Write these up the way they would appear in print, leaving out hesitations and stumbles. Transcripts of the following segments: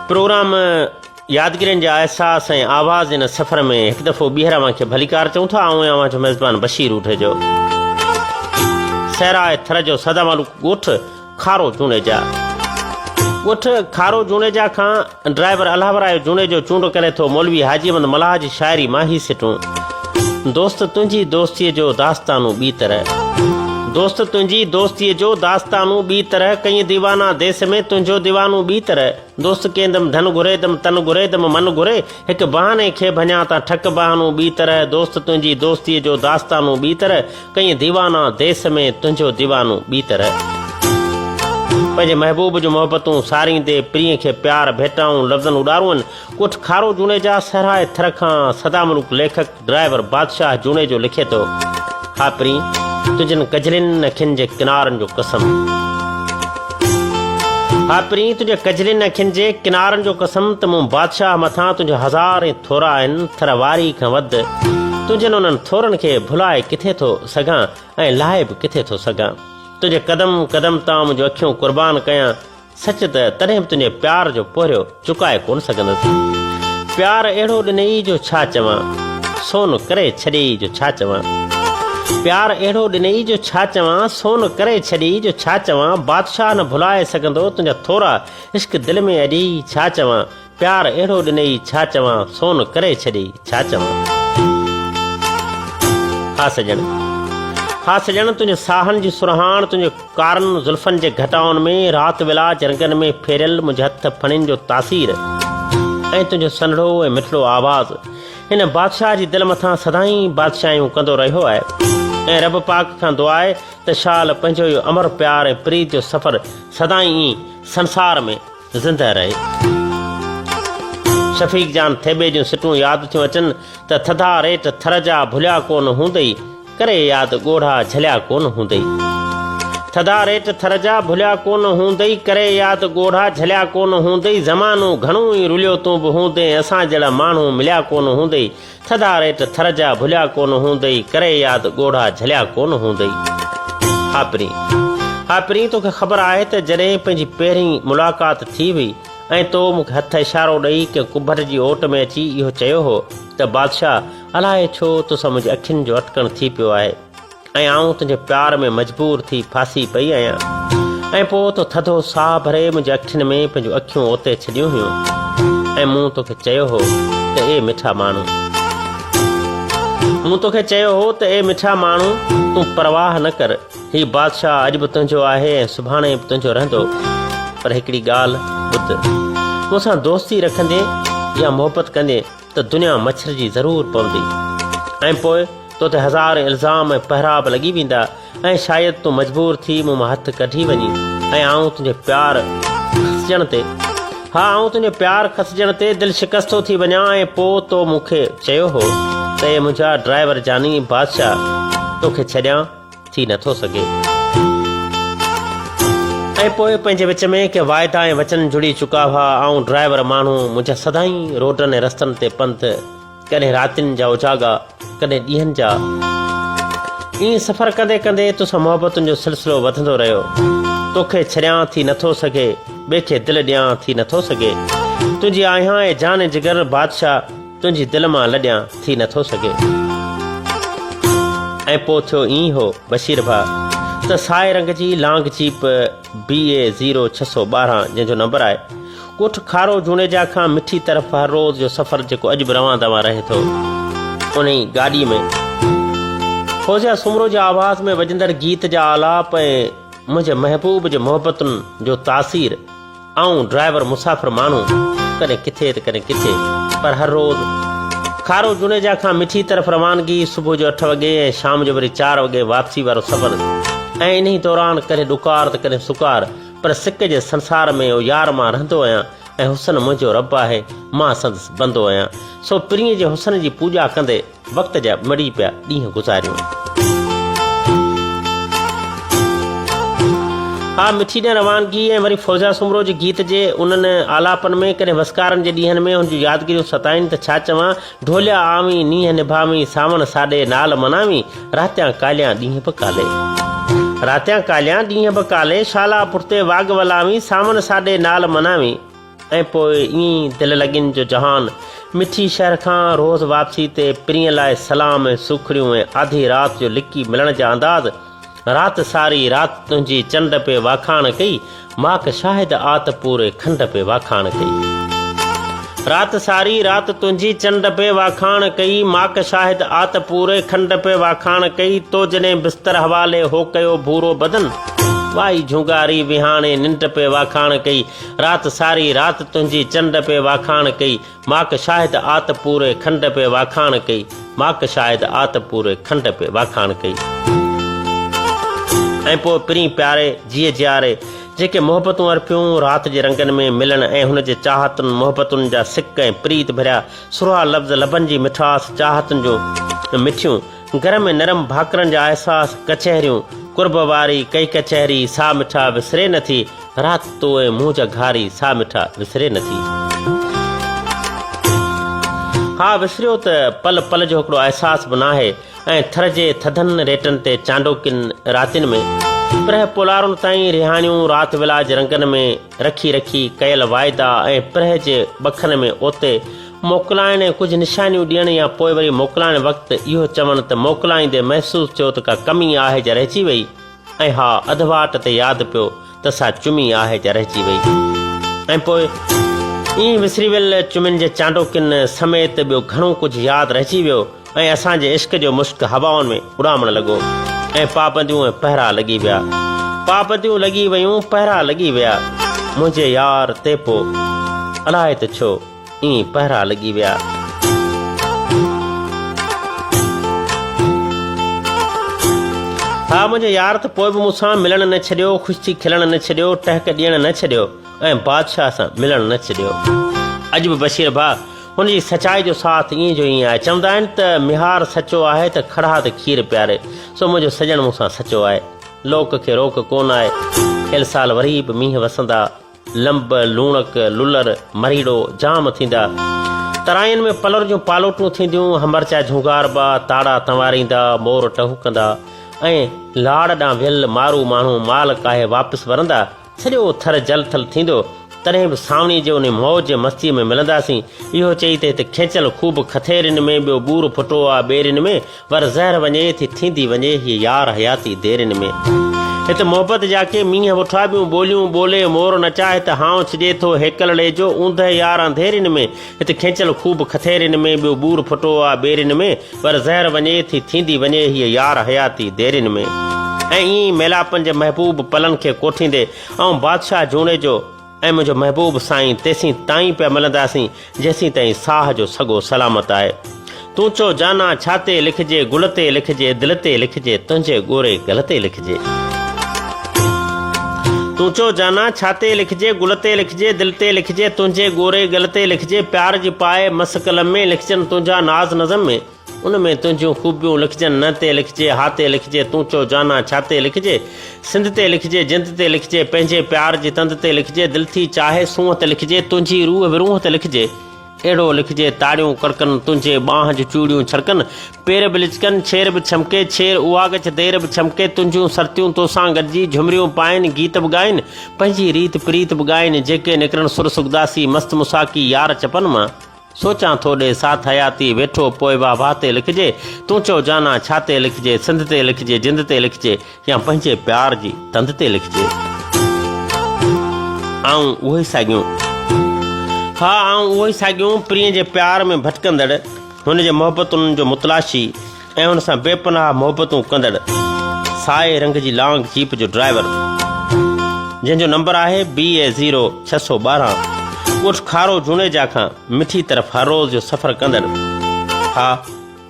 Programme يادگيرين جا احساس ۽ آواز ان سفر ۾ هڪ دفعو ٻيهر اوهان کي ڀليڪار چئون ٿا. آئون اوهان جو ميزبان بشير اوڍيجو. صحرا ٿر جو سدا مالوڪ ڳوٺ کارو جوڻيجا. ڳوٺ کارو جوڻيجا کان ڊرائيور الهه ورايو جوڻيجو چونڊ ڪري ٿو مولوي حاجي احمد ملاح جي شاعري مان هي سٽون، دوست تنهنجي دوستيء جو داستانو ٻي طرح. دوست تنهنجي دوستيء جو داستانو ٻي طرح ڪئين ديوانا ديس ۾ تنهنجو ديوانو ٻي طرح. دوست ڪيندم ڌن گهري دم تن گهري دم من گهري هڪ بهاني کي ڀڃان تان ٺڪ بهانو ٻي طرح دوست تنهنجي دوستيء جو داستانو ٻي طرح ڪئين ديوانا ديس ۾ تنهنجو ديوانو ٻي طرح. پنهنجي محبوب جون محبتون ساريندي پرينء کي پيار ڀيٽائون لفظن اڏارون ڳوٺ کارو جوڻيجا صحرائي ٿر کان سدا ملوڪ ليکڪ ڊرائيور بادشاهه جوڻيجو لکي ٿو، ها پرين، تنهنجن ڪجلين اکين جي ڪنارن جو قسم. ها پرين، تنهنجي ڪجلين اکين جي ڪنارن جو قسم ته مون بادشاهه مٿان تنهنجا هزارين ٿورا آهن، ٿر واري کان وڌ. تنهنجن انهن ٿورن کي ڀلائي ڪٿي ٿو سگهان ۽ لاهي به ڪٿي ٿو سگهان. تنهنجي قدم قدم تان منهنجون اکيون قربان ڪيان. سچ ته تڏهن به تنهنجي پيار جو پورهيو چڪائي ڪونه سگهندس. پيار اهڙو ڏنئي جو ڇا چوان، سون ڪري ڇڏيئي جو ڇا چوان. پيار اهڙو ڏنئي جو ڇا چوان، سون ڪري ڇڏيئي جو ڇا چوان، بادشاهه نه ڀلائي سگهندو تنهنجا ٿورا، عشق دل ۾ اڏيئي ڇا چوان. پيار اهڙو ڏنئي ڇا چوان، سون ڪري ڇڏيئي ڇا چوان. ها سڄڻ، ها سڄڻ تنهنجي ساهن جي سرهاڻ، تنهنجي ڪارن زلفن جي گهٽائن ۾، رات ولاج رنگن ۾ ڦيريل منهنجي هٿ ڦڻين جو تاثير ۽ تنهنجو سنهڙو ۽ مٺڙو آواز هن بادشاهه جي دل مٿان سدائين بادشاهيون ڪندو رهيو آهي ۽ رب پاڪ کان دعا آهي ته شال پنهنجو اهو امر پيار ۽ پريت جو سفر سدائين ئي سنسار ۾ زنده رهي. شفيق جان ٿيٻي جون سٽون ياد ٿيون اچن ته ٿڌا ريٽ ٿر جا ڀليا ڪونه هوندئي، ڪري ياد ڳوڙها جهليا ڪونه هوندئي. ٿڌا ريٽ ٿر جا ڀليا ڪونه هوندئي، ڪري ياد ڳوڙها جهليا ڪونه هوندئي، زمانو گهڻو ئي رليو تون به هوندين، اسان جهڙا ماڻهو مليا ڪونه هوندئي. ٿڌا ريٽ ٿر جا ڀليا ڪونه هوندئي، ڪري ياد ڳوڙها جهليا ڪونه هوندئي. ها پرين! ها پرين! توکي خبر آهي ته جڏهن پنهنجي پهرين ملاقات ٿي هئي ۽ تو مون کي هٿ اشارو ڏئي ڪنهن ڪٻر جي اوٽ ۾ اچي اهو چيو هو ته بادشاهه! الائي ڇو توسان منهنجي اکين جو اٽڪڻ ٿي پيو آهي. ۽ آئون تنهنجي پيار ۾ مجبور ٿي ڦاسي پئي آهيان ۽ پوء تو ٿڌو ساهه ڀري منهنجي اکين ۾ پنهنجون اکيون اوتي ڇڏيون هيون ۽ مون توکي چيو هو ته اي مٺا ماڻهو! مون توکي چيو هو ته اي مٺا ماڻهو! تون پرواهه نه ڪر، هي بادشاهه اڄ به تنهنجو آهي ۽ سڀاڻي به تنهنجو رهندو، پر هڪڙي ڳالهه ٻڌ، مون سان دوستي رکندين يا محبت ڪندين ته دنيا مڇرجي ضرور پوندي ۽ پوء تو تي هزارين الزام ۽ پهرا به لڳي ويندا ۽ شايد تون مجبور ٿي مون مان هٿ ڪڍي وڃين ۽ آئون تنهنجي پيار کسجڻ تي ها آئون تنهنجي پيار کسجڻ تي دل شڪستو ٿي وڃان ۽ پوء تو مون کي چيو هو ته اي منهنجا ڊرائيور جاني بادشاهه توکي ڇڏيان ٿي نٿو سگهي. ۽ پوء پنهنجي وچ ۾ ڪي واعدا ۽ وچن جڙي چڪا هئا. آئون ڊرائيور ماڻهو، منهنجا سدائين روڊن ۽ رستن تي پنڌ، ڪڏهن راتين جا اوجاڳا، ڪڏهن ڏينهن جا. ائين سفر ڪندي ڪندي توسان محبتن جو سلسلو وڌندو رهيو. توکي ڇڏيان ٿي نٿو سگهي، ٻئي کي دل ڏيان ٿي نٿو سگهي. تنهنجي آهيان اي جان جگر بادشاهه! تنهنجي دل مان لڏيان ٿي نٿو سگهي. ۽ پوء ٿيو ائين هو بشير ڀاء ته سائي رنگ جي لانگ جيپ بي اي زيرو 612 جنهن جو نمبر آهي ڳوٺ کارو جوڻيجا کان مٺي طرف هر روز جو سفر جيڪو اڄ به روان دوان رهي ٿو انهي گاڏي ۾ فوزيا سومرو جي آواز ۾ وڄندڙ گيت جا آلاپ ۽ منهنجي محبوب جي محبتن جو تاثير آئون ڊرائيور مسافر ماڻهو ڪڏهن ڪٿي ته ڪڏهن ڪٿي پر هر روز کارو جوڻيجا کان مٺي طرف روانگي صبح جو اٺ وڳي ۽ شام جو وري چار وڳي واپسي وارو سفر ۽ انهي دوران ڪڏهن ڏڪار ته ڪڏهن سڪار پر سڪ جي سنسار ۾ او يار مان رهندو آهيان ۽ حسن منهنجو رب آهي مان سندس بندو آهيان سو پرينء جي حسن جي پوڄا ڪندي وقت جا مڙئي پيا ڏينهن گذاريون. ها مٺي ڏانهن روانگي ۽ وري فوزيا سومرو جي گيت جي انهن آلاپن ۾ ڪڏهن وسڪارن جي ڏينهن ۾ هن جون يادگيريون ستائين ته ڇا چوان، ڍوليا آوين، نينهن نڀاوين، سانوڻ ساڏي نال مناوين، راتيان ڪاليان ڏينهن به ڪالي. راتيان ڪاليان ڏينهن به ڪالي، شالا پٺتي واڳ ولاوين، سانوڻ ساڏي نال مناوين. ۽ پوء ائين ئي دل لڳين جو جهان مٺي شهر کان روز واپسي تي پرينء لاء سلام ۽ سوکڙيون ۽ آڌي رات جو لڪي ملڻ جا انداز رات ساري رات تنهنجي چنڊ پي واکاڻ ڪئي ماڪ شاهد آت پوري کنڊ پي واکاڻ ڪئي. رات ساري رات تنهنجي چنڊ پي واکاڻ ڪئي ماڪ شاهد آت پوري کنڊ پي واکاڻ ڪئي تو جڏهن بستر حوالي هو ڪيو ڀورو بدن وائي جهونگاري وهاڻي ننڊ پي واکاڻ ڪئي رات ساري رات تنهنجي چنڊ پي واکاڻ ڪئي ماڪ شاهد آت پوري کنڊ پي واکاڻ ڪئي ماڪ شاهد آت پوري کنڊ پي واکاڻ ڪئي. ۽ پوء پرين پياري جيء جياري جيڪي محبتون ارپيون رات جي رنگن ۾ ملڻ ۽ هن جي چاهتن محبتن جا سڪ ۽ پريت ڀريا سرها لفظ لبن جي مٺاس چاهتن جون مٺيون گرم ۽ نرم ڀاڪرن جا احساس ڪچهريون قرب واري ڪئي ڪچهري سا مٺا وسري نه ٿي رات تو ۽ مون جا گهاري سا مٺا وسري نه ٿي. ها وسريو ته پل پل جو هڪڙو احساس به ناهي ۽ ٿر جي ٿڌن ريٽن تي چانڊوڪين راتين ۾ پرهه پولارن تائين رهاڻيون رات ولا جي رنگن ۾ رکي رکي ڪيل واعدا ۽ پرهه جي ٻکن ۾ اوتي موڪلائڻ ۽ ڪجهه نشانيون ڏيڻ يا پوء وري موڪلائڻ وقت اهو چوڻ ته موڪلائيندي محسوس ٿيو ته ڪا ڪمي آهي جا رهجي وئي ۽ ها اڌ واٽ تي ياد پيو ته سا چمي آهي جا رهجي وئي ۽ پوء ائين وسري ويل چمين جي چانڊوڪين سميت ٻيو گهڻو ڪجهه ياد رهجي ويو ۽ اسان جي عشق جو مشڪ هوائن ۾ اڏامڻ لڳو ۽ پابنديون ۽ پهرا لڳي ويا پابنديون لڳي ويون پهرا لڳي ويا منهنجي يار تي پو الائي ته ڇو ائين پهرا لڳي ويا. ها منهنجي يار ته پوء به مون سان ملڻ نه ڇڏيو، خوش ٿي کلڻ نه ڇڏيو، ٽهڪ ڏيڻ نه ڇڏيو ۽ بادشاهه سان ملڻ نه ڇڏيو. اڄ به بشير ڀاء هن جي سچائي جو ساٿ ائين جو ائين آهي. چوندا آهن ته ميهار سچو آهي ته کڙها ته کير پياري. سو منهنجو سڄڻ مون سان سچو آهي. لوڪ کي روڪ ڪونه آهي. کيل سال وري به مينهن وسندا. لنب، لوڻڪ، للر، مريڙو جام ٿيندا. ترائين ۾ پلر جون پالوٽون ٿينديون، همرچا جهونگاربا، تاڙا تنواريندا، مور ٽهوڪندا ۽ لاڙ ڏانهن ويل مارو ماڻهو مال ڪاهي واپس ورندا. سڄو ٿر جل ٿل ٿيندو. تڏهن به سانوڻيء جي انهي موج ۽ مستيء ۾ ملنداسين. اهو چئي ته هت کينچل خوب کٿيرين ۾، ٻيو ٻور ڦٽو آ ٻيرين ۾، ور زهر وڃي ٿي ٿيندي وڃي هيء يار حياتي ديرين ۾. هت محبت جا ڪي مينهن وٺا ٻيون ٻوليون ٻولي مور نچا هت هانء ڇڄي ٿو هيڪلڙي جو اوندهه يار انڌيرين ۾. هت کينچل خوب کٿيرين ۾ ٻيو ٻور ڦٽو آ ٻيرين ۾، ور زهر وڃي ٿي ٿيندي وڃي هيء يار حياتي ديرين ۾. ۽ ائين ئي ميلاپن جي محبوب پلن کي ڪوٺيندي آئون بادشاهه جوڻيجو ۽ منهنجو محبوب سائين تيسين تائين پيا ملنداسين جيسين تائين ساهه جو سڳو سلامت آهي. تون چئو جانا ڇا تي لکجي گل تي لکجي دل تي لکجي تنهنجي ڳوري گل تي لکجي. تون چئو جانا ڇا تي لکجي گل تي لکجي دل تي لکجي تنهنجي ڳوري گل تي لکجي پيار جي پائي مس قلم ۾ لکجن تنهنجا ناز نظم ۾ ان ۾ تنهنجون خوبيون لکجن نه تي لکجي ها تي لکجي تون چئو جانا ڇا تي لکجي سنڌ تي لکجي جند تي لکجي پنهنجي پيار جي تند تي لکجي دل ٿي چاهي سونهن تي لکجي تنهنجي روح ورونهن تي لکجي اهڙو لکجي تاڙيون ڪڙڪن تنهنجي ٻانهن جون چوڙيون ڇڙڪن پير به لچڪن ڇير به ڇمڪي ڇير اها ڳچ دير به ڇمڪي تنهنجون سرتيون توسان گڏجي جهمريون پائن گيت به ڳائن پنهنجي ريت پريت به ڳائن جيڪي نڪرن سر سڳداسي مست مساڪي يار چپن مان سوچان ٿو ڏي ساٿ حياتي ويٺو پوء واهه واهه تي لکجي تون چئو جانا ڇا تي لکجي سنڌ تي لکجي جند تي لکجي يا پنهنجي پيار جي تند تي لکجي. آئون اهو ئي ساڳيون ها آئون اهو ئي ساڳيون پرينء جي پيار ۾ ڀٽڪندڙ هن جي محبتن جو متلاشي ۽ هن سان بي پناهه محبتون ڪندڙ سائي رنگ جي لانگ جيپ جو ڊرائيور جنهن جو نمبر آهي بي اي زيرو 612 ڳوٺ کارو جوڻيجا کان مٺي طرف هر روز جو سفر ڪندڙ ها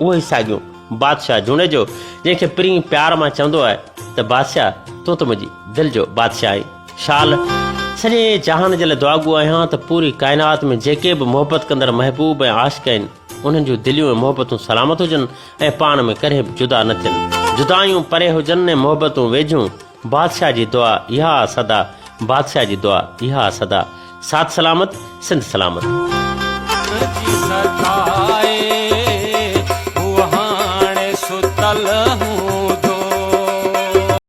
اهو ئي ساڳيون بادشاهه جوڻيجو جنهن کي پرين پيار مان چوندو آهي ته بادشاهه تون ته منهنجي دل جو بادشاهه آهين. شال سڄي جهان جي لاء دعاگو آهيان ته پوري ڪائنات ۾ جيڪي به محبت ڪندڙ محبوب ۽ عاشق آهن انهن جون دليون ۽ محبتون سلامت هجن ۽ پاڻ ۾ ڪڏهن به جدا نه ٿين. جدايون پري هجن ۽ محبتون ويجهيون. بادشاهه جي دعا اها آ سدا بادشاهه جي دعا اها آ سدا. ساٿ سلامت سنڌ سلامت. جي سچائي.